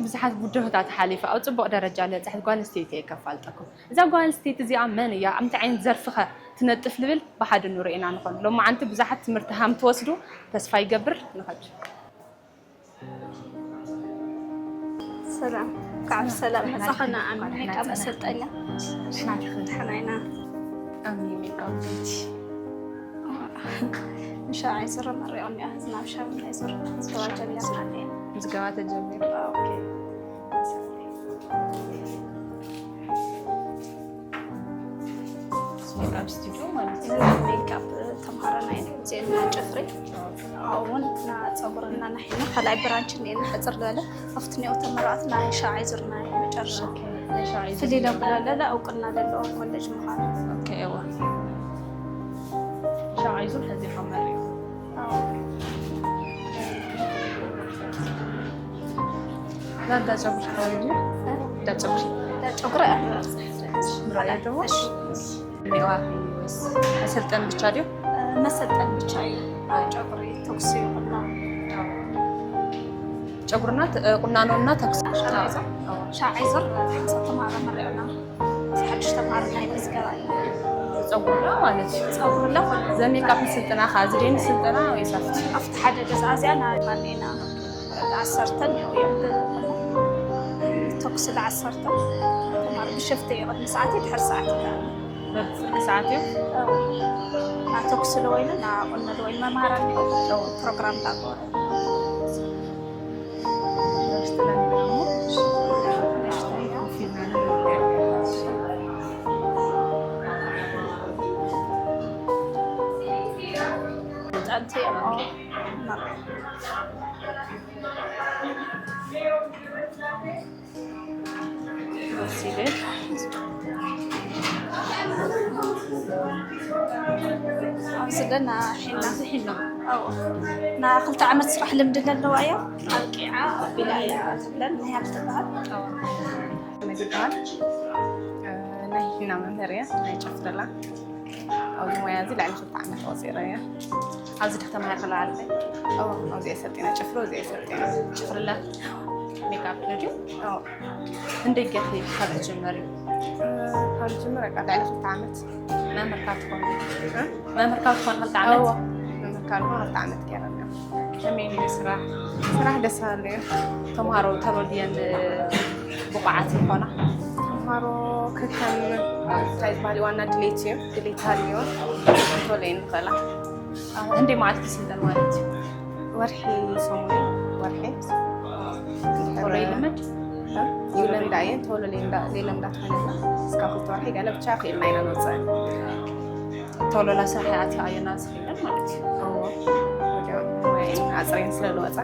ብዙሓት ብድሆታት ሓሊፋ ኣብ ጽቡቕ ደረጃ ዝበጽሐት ጓል ኣንስተይቲ እየ ከፋልጠኩም። እዛ ጓል ኣንስተይቲ እዚኣ መን እያ? ኣብ እንታይ ዓይነት ዘርፊ ኸ ትነጥፍ? ልብል ብሓደ ንርእዮ ኢና ንኾን። ሎማዓንቲ ብዙሓት ትምህርቲ ሃም ትወስዱ ተስፋ ይገብር። ንኸድ። ሰላም፣ ካብ ሰላም መጻኸና። ኣሚን ሜካፕ መሰልጠኛ። ንሕና ኢና። ኣሚን ሜካፕ ቤቲ። ንሻ ኣይዝር መሪዖም እያ ህዝና ብሻም ኣይዝር ዝገባ ጀሚርና እያ። ምዝገባ ተጀሚሩ። ኦኬ። ሜካፕ ስቱዲዮ ማለት እዩ። ሜካፕ ተምሃረና እየን። እዚአን ናይ ጨፍሪ፣ ኣብኡ እውን ናይ ፀጉሪ እና ናይ ሒና ካልኣይ ብራንች እኒአና ሕፅር ዝበለ ኣብቲ ኒኦ ተመረቕቲ ናይ ሻዓ ዙር ናይ መጨረሻ ፍልይ ለብላ ለለ እውቅና ዘለዎ ኮሌጅ ምዃኑ። ኦኬ፣ እዋ። ሻዓ ዙር ሕዚ ካብ መሪኡ። ዳዳ ጸጉሪ ሓወዩ ዳዳ ጸጉሪ ዳዳ ጸጉሪ ምራያ ደሞ ኔዋ ወይስ መሰልጠን ብቻ ድዩ? መሰልጠን ብቻ እዩ። ጨጉሪ ተኩሲ ይኹና። ጨጉርና ቁናኖና ተኩሲ ሻዓይዘር ሓምሳ ተማረ መሪዕና። ሓድሽ ተማሪ ናይ ምዝገባ እዩ። ጸጉርና ማለት እዩ። ጸጉርና ዘሜካፕ ስልጠና ካ ዝደን ስልጠና ወይ ሳፍት ኣብቲ ሓደ ገዛ እዚኣ ናይ ማኔና ዓሰርተን እዮም ተኩሲ ለዓሰርተን ተማሪ ብሸፍተ እዩ ቅድሚ ሰዓት ድሕር ሰዓት ይላሉ። በብፍርቂ ሰዓት እዩ። ኣተኩሲ ለወይነ ናቆነ ለወይነ መምሃራን ፕሮግራም ላገበረ ወሲደ ኣብዚ ለና ሒና ሒና ና ክልተ ዓመት ስራሕ ልምዲ ለለዋ እያ። ኣብቂዓ ኣቢላ እያ ትብለን ናይ ሃብቲ በሃል መግባል ናይ ሒና መምህር እያ ናይ ጨፍረላ ኣብዚ ሞያ እዚ ልዕሊ ክልተ ዓመት ኣውፂረ እያ። ኣብዚ ድክ ተማሃር ከለዋ ኣለይ ኣብዚ እየ ሰልጢነ ጭፍሮ እዚ እየ ሰልጢነ ጭፍርላ ሜካፕ ነድዩ እንደ ገፊ ካብ ትጀመሪ ካብ ትጀመር በቃ ልዕሊ ክልተ ዓመት መምህር ካብ ትኾን መምህር ካብ ትኾን ክልተ ዓመት መምህር ካብ ትኾን ክልተ ዓመት ገይረና ከመይ እዩ ስራሕ ስራሕ ደስ ኣሎ እዩ ተምሃሮ ተረድየን ብቑዓት ይኾና ተምሃሮ ከከም እንታይ ዝበሃል ዋና ድሌት እዩ ድሌት ሃልዮ ቶሎ እየን ዝኽእላ እንደ ማለት ስልጠን ማለት እዩ ወርሒ ሰሙን ወርሒ ቶሎ ይልመድ ይለምዳ እየን ቶሎ ሌለምዳ ትኾነና እስካብ ክልተ ወርሒ ገለ ብቻ ክኢልና ኢና ንወፅአን ቶሎ ላስራሕ ኣትያ ኣየና ዝኽእለን ማለት እዩ ኣፅሬን ስለ ዝወፃ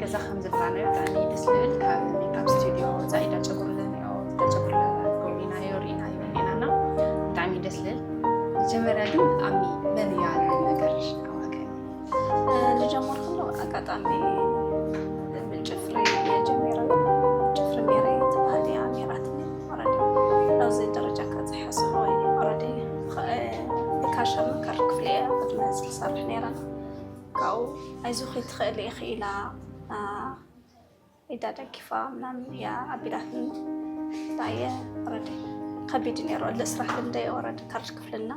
ገዛ ከም ዝብላናዮ ብጣዕሚ ደስ ዝብል ካብ ሜካፕ ስቱዲዮ ወፃኢ ዳ ጨጉሪ ለንዮ ዳ ጨጉሪ ጎብኒናዮ ርኢናዮ ኔናና ብጣዕሚ ደስ ዝብል መጀመርያ ግን ብጣዕሚ መን እያ ነገር ኣዋገ ልጀመርኩሉ ኣጋጣሚ ጭፍሪ ጀሚረ ጭፍሪ ሜረ ትበሃል እያ ሜራትኒ ኦረዲ ኣብዚ ደረጃ ከብፅሓ ስለ ወይ ኦረዲ ካሸር መከር ክፍሊ እያ ቅድሚ እዚ ክሰርሕ ነይረን ካብኡ ኣይዞኺ ትኽእሊ ኢኺ ኢላ ኢዳ ደጊፋ ምናምን እያ ኣቢላትኒ ዳየ ኦረዲ ከቢድ ነይሩ እል ስራሕ ልምደይ ኦረዲ ካርድ ክፍልና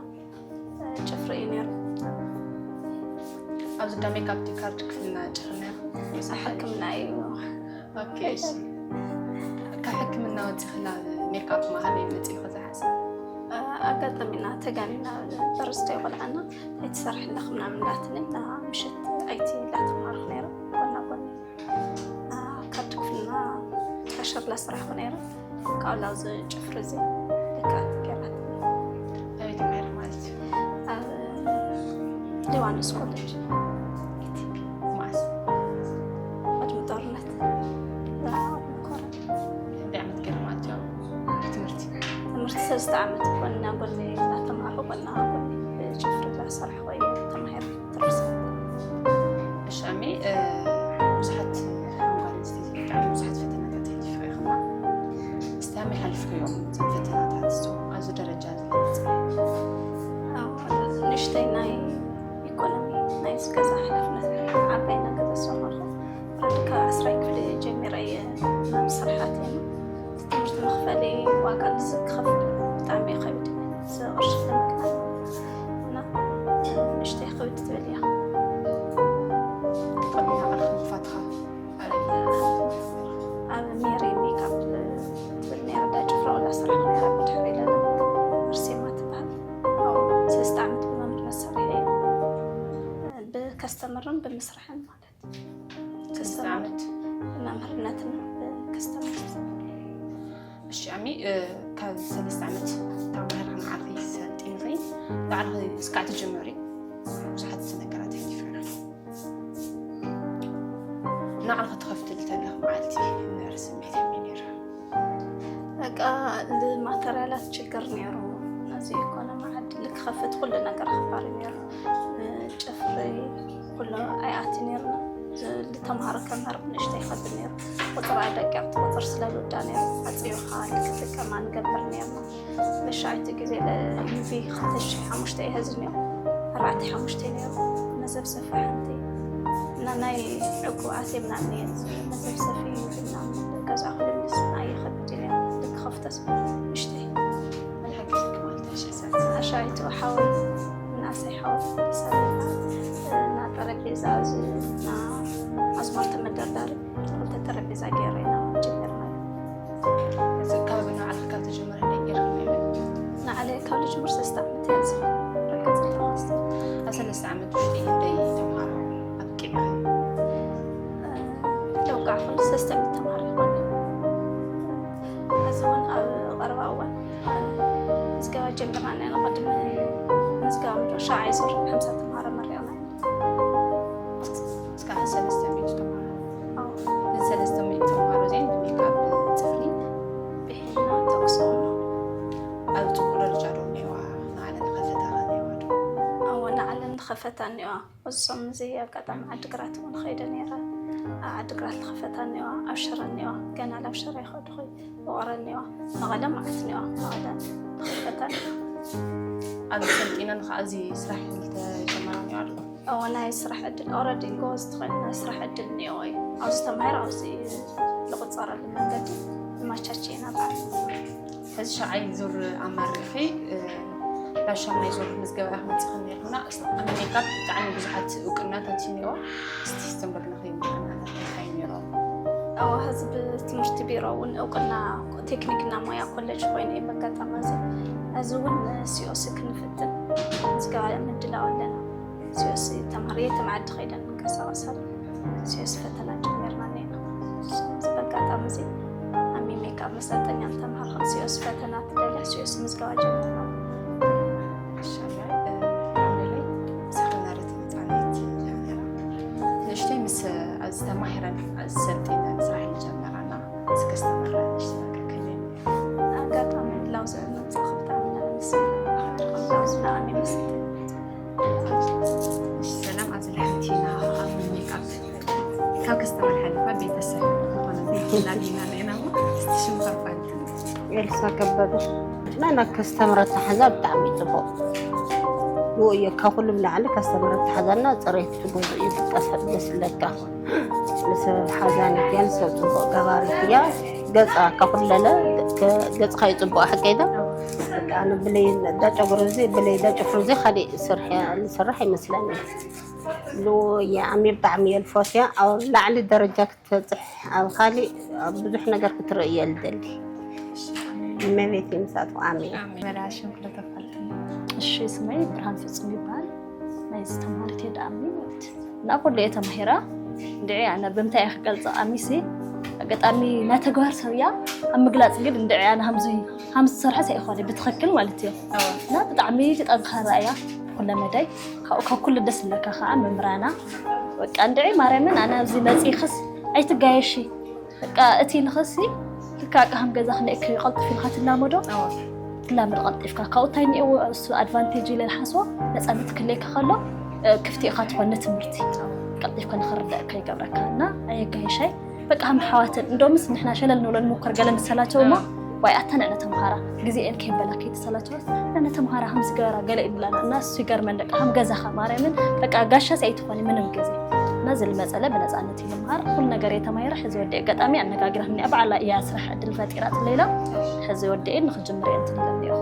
ጭፍሪ እዩ ነይሩ ኣብዚ ዳ ሜካፕ ዲ ካርድ ክፍልና ጭፍሪ ነይሩ ሕክምና እዩ ካብ ሕክምና ወፂኽላ ሜካፕ ማሃበይ መፂ ከዝሓሰብ ኣጋጣሚና ተጋኒና በርዝደይ ቆልዓና ኣይትሰርሕለኽ ምናምን ላትኒ እና ምሸት ኣይቲ ላተማርክ ነይረ ጎና ጎኒ ካርድ ክፍልና ተሓሸርላ ስራሕኩ ነይረ ካብኡ ላብዚ ጭፍሪ እዚ ልክዓት ገይራት ኣበይ ተማሂርክ ማለት እዩ ኣብ ሊባኖስ ኮሌጅ መዓስ ቅድሚ ጦርነት ኮረ እንታይ ዓመት ገይሩ ማለት እዩ ትምህርቲ ትምህርቲ ሰለስተ ዓመት ጎና ጎኒ እናተማርኩ ጎና ጎኒ ጭፍሪ እናሰራሕኩ እየ ተማሂረ ትርፊ ሰዓት እሻሚ ብዙሓት ጓል ኣንስተይቲ ብጣዕሚ ብዙሓት ፈተናታት የሕሊፍካ ኢኻ እስቲ ከመይ ሓሊፍካዮም እዞም ፈተናታት እዚኦም ኣብዚ ደረጃ እዚ ንእሽተይ ናይ ኢኮኖሚ ናይ ገዛ ሓላፍነት ዓባይ ናይ ገዛ ሰሆ ስራሕን ማለት ሰለስተ ዓመት መምህርነትን ከስተምር። እሺ ኣሚ፣ ካብ ሰለስተ ዓመት ተማሂርካ ንዓኺ ሰልጢንኺ ንባዕልኺ እስካዕ ትጅምሪ ብዙሓት ነገራት ይፈራ። ንዓኺ ትኸፍትል ተለኽ መዓልቲ ነር ስሜት የሚ ነይራ። በቃ፣ ማተርያላት ችግር ነይሩ። ነዚ ኢኮኖሚ ዓዲ ልክኸፍት ኩሉ ነገር ክባሪ ነይሩ። ጨፍሪ ኩሉ ኣይኣቲ ነይርና። ዝተምሃሮ ከምህር ንእሽተይ ይኸብድ ነይሩ። ቁፅር ኣደቂቕቲ ቁፅር ስለ ልውዳ ነይሩ። ኣፅዩኻ ልክጥቀማ ንገብር ነይርና። መሻይቲ ግዜ ለዩቪ ክልተ ሽሕ ሓሙሽተ ይህዝ ነይሩ። ኣርባዕተ ሓሙሽተ ነይሩ። መዘብ ሰፊ ሓንቲ እና ናይ ዕቁባት የብላን ነይሩ። መዘብ ሰፊ ይብልና ገዛ ክልምስ ኣይኸብድ ነይሩ። ልክኸፍተስ እሽተይ ሓሻይቱ ሓወይ ናሰይ ሓወይ ሰበይታ እና ጠረጴዛ እዚ እና ኣዝማርተ መደርዳሪ ክልተ ጠረጴዛ ገይረ ኢና ጀመርና። እዚ ካብ ንባዕልኺ ካብ ተጀመረ ደቂቕ ንዓለ ካብ ልጅምር ሰለስተ ዓመት እያ። እዚ ርግጽ ተዋስተ ኣብ ሰለስተ ዓመት ውሽጢ ክንደይ ተምሃሮ ኣብቂዕኺ? ለውቃዕ ኩሉ ሰለስተ ሚእቲ ተምሃሮ ይኾን። እዚ እውን ኣብ ቀረባ እዋን ምዝገባ ጀሚርና ኢና። ቅድሚ ምዝገባ ምድሪ ሻዓ ይዞር ሓምሳ ተምሃሮ መሪቕና ኢና። እስካዕ ሰለስተ ሚእቲ ተምሃሮ። ኣዎ። እዚ ሰለስተ ሚእቲ ተምሃሮ እዚኣን ብሜካፕ፣ ብጽፍሪ፣ ብሒና ተኩሶም ኣብ ጽቡቕ ደረጃ ዶ እኒዋ? ንዓለም ዝኸፈታ ከ እኒዋ ዶ? ኣዎ፣ ንዓለም ዝኸፈታ እኒዋ። እዞም እዚ ኣጋጣሚ ዓድግራት እውን ኸይደ ነይረ። ኣብ ዓድግራት ዝኸፈታ እኒዋ፣ ኣብ ሽረ እኒዋ። ገና ናብ ሽረ ይኸዱ ኾይ፣ ውቕረ እኒዋ። መቐለ መዓት እኒዋ፣ መቐለ ዝኸፈታ እኒዋ። ኣብዚ ሰልጢነን ከኣ እዚ ስራሕ ዝተጀመራ እኒዋ ኣሎ? እዎ፣ ናይ ስራሕ ዕድል ኦረዲ ጎበዝ ትኾይኑ ናይ ስራሕ ዕድል እኒኦ እዩ። ኣብዚ ተማሂር ኣብዚ ዝቁፀረሉ መንገዲ ማቻች ኢና በዓል። ሕዚ ሻዓይ ዙር ኣማሪኺ፣ እ፣ ናብ ሻምናይ ዙር ምዝገባ ኢኺ መፂኺ ነይርና። ኣብ ሜካፕ ብጣዕሚ ብዙሓት እውቅናታት እዩ ነይሩ። እስቲ ስቶም በግና ከይመሓና እንታይ ነይሩ? እዎ፣ ሕዚ ብትምህርቲ ቢሮ እውን እውቅና ቴክኒክና ሞያ ኮሌጅ ኮይኑ እዩ በጋጣሚ እዚ። እዚ እውን ሲኦሲ ክንፍትን ምዝገባ ምድላው ኣለና። ሲኦሲ ተምሃር የትም ዓዲ ከይደን ምንቀሳቐሳሉ። ሲኦሲ ፈተና ጀሚርና እኒና። እዚ በጋጣሚ እዚ ኣብ ሜካፕ መሰልጠኛ ንተምሃር ከም ሲኦሲ ፈተና ትደልያ ሲኦሲ ምዝገባ ጀሚርና። ማሻኣላ፣ እ፣ ኣሜለይ፣ ምሳኺ ናረቲ መጻኒት ጀሚራ። ንእሽተይ ምስ ኣብዚ ተማሂረን ኣብዚ ሰልጢነን ስራሕ ንጀመራና። እስከ ኣስተምራ ንእሽተይ ነገር ከመይ? ኣጋጣሚ ላውዝ ምምጻእኺ ብጣዕሚ ኢና ነመስግን። ብላውዝ ብጣዕሚ ይመስል። ሰላም፣ ኣብዚ ናይ ሓንቲ ኢና ኣብ ሜካፕ ካብ ከስተመር ሓሊፋ ቤተሰብ ዝኾነ ላጊና ኣለና እሞ፣ እስቲ ሽምካ ኣፋልጥና። ኤልሳ ከበደ። ናይ ከስተመር ኣተሓዛ ብጣዕሚ ጽቡቕ። ንኡ እየ ካብ ኩሉ ብላዕሊ ከስተመር ኣተሓዛና ጽሬት ጽቡቕ እዩ፣ ብጣዕሚ ደስ ዝብለካ። ንሰብ ሓዛኒት እያ፣ ንሰብ ጽቡቕ ገባሪት እያ። ገጻ ከኹለለ ገ-፣ ገጽካ እዩ ጽቡቕ፣ ሓቀይ ዶ? በቃ፣ ኣነ ብለይ ዳ ጨጉሪ እዚ፣ ብለይ ዳ ጭፍሪ እዚ፣ ካሊእ ስርሕ እያ፣ ዝስራሕ ይመስለኒ። ሉ የኣሚ ብጣዕሚ እየ ልፈትያ። ኣብ ላዕሊ ደረጃ ክትበጽሕ፣ ኣብ ካሊእ ኣብ ብዙሕ ነገር ክትርኢ እየ ልደሊ። እመቤት ምሳት ኣሜን። መላሽም ክሎ ተፋልጥና። እሺ፣ ስመይ ብርሃን ፍጹም ይበሃል። ናይ ዝተማሃሪት እየ ደኣሚ ማለት እዩ። እና ኩሉ እየ ተማሂራ። እንድዒ ኣነ ብምንታይ እየ ክገልጻ ኣሚሲ? ኣጋጣሚ ናይ ተግባር ሰብ እያ። ኣብ ምግላጽ ግን እንድዒ ኣነ ሃምዚ፣ ሃምዚ ዝሰርሐስ ኣይኾነ ብትኽክል ማለት እዩ። ኣዎ። እና ብጣዕሚ ጠንካራ እያ። ኩለ መዳይ ካብኡ ካብ ኩሉ ደስ ዝብለካ ከዓ መምህራና። በቃ እንድዒ ማርያምን ኣነ ኣብዚ መጺእኽስ ኣይትጋየሺ። በቃ እቲ ንኸሲ ልክዕ ከም ገዛ ክነእክ ቀልጥፍ ኢልካ ትላመዶ። ኣዎ። ትላመድ ቀልጢፍካ። ካብኡ እንታይ እኒአዎ እሱ ኣድቫንቴጅ ኢለ ዝሓስቦ ነፃነት ክህልየካ ከሎ፣ እ፣ ክፍቲ ኢኻ ትኾን ንትምህርቲ። ቀልጢፍካ ንኽርደእካ ይገብረካ እና ኣየጋይሻይ። በቃ ከም ኣሕዋትን እንዶምስ ንሕና ሸለል ንብሎ ንሞክር ገለ ንሰላቸው እሞ፣ ኣዎ። ዋይ ኣታ ንዕነ ተምሃራ ግዜኤን ከይበላ ከይተሰላቸዋስ ንዕነ ተምሃራ ከም ዝገበራ ገለ ይብላና እና እሱ ይገርመን። በቃ ከም ገዛኻ ማርያምን በቃ ጋሻስ ኣይትኾኒ ምንም ግዜ። እና እዚ ልመጸለ ብነፃነት እዩ ልምሃር። ኩሉ ነገር እየ ተማሂረ። ሕዚ ወዲኤ ኣጋጣሚ ኣነጋጊራትኒ እያ፣ ባዕላ እያ ስራሕ ዕድል ፈጢራትለይ ኢላ። ሕዚ ወዲኤ ንኽጅምር እየ እንትን ኢለ እኒኦ።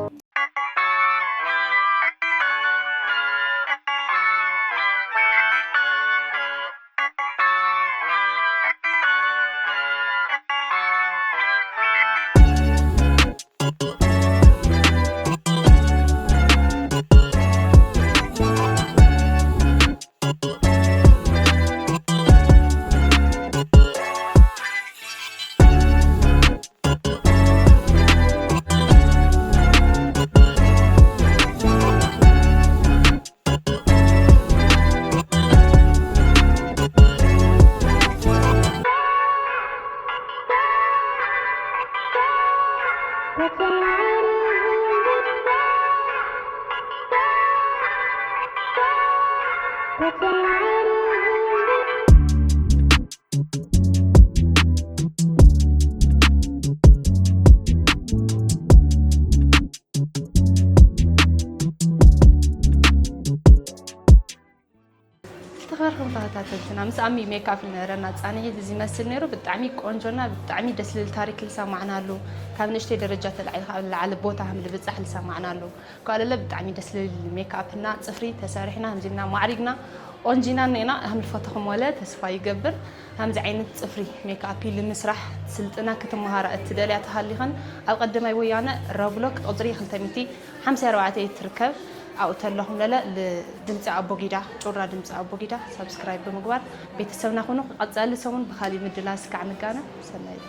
ዝተኸበርኩም ተኸታተልትና፣ ምስ ኣሚ ሜክኣፕ ዝነበረና ጻንሒት እዚ ይመስል ነይሩ። ብጣዕሚ ቆንጆና ብጣዕሚ ደስ ልብል ታሪክ ልሰማዕናሉ፣ ካብ ንእሽተይ ደረጃ ተላዒልካ ኣብ ልዓሊ ቦታ ከም ልብጻሕ ልሰማዕናሉ። ኳለለ ብጣዕሚ ደስ ልብል ሜክኣፕና ጽፍሪ ተሰሪሕና፣ ህምዚምና ማዕሪግና ቆንጂና እኔና። ከም ልፈተኹም ወለ ተስፋ ይገብር። ከምዚ ዓይነት ጽፍሪ ሜክኣፕ ልምስራሕ ስልጥና ክትመሃራ እትደልያ ተሃሊኸን፣ ኣብ ቀዳማይ ወያነ ረብሎክ ቁጽሪ ክልተ ሚእቲ ሓምሳ ኣርባዕተ ትርከብ። ኣብኡ ተለኹም ለለ ድምፂ ኣቦጊዳ፣ ጩራ ድምፂ ኣቦጊዳ ሳብስክራይብ ብምግባር ቤተሰብና ኩኑ። ቀፃሊ ሰሙን ብካሊእ ምድላስ ክሳዕ ንጋነ ሰናይ።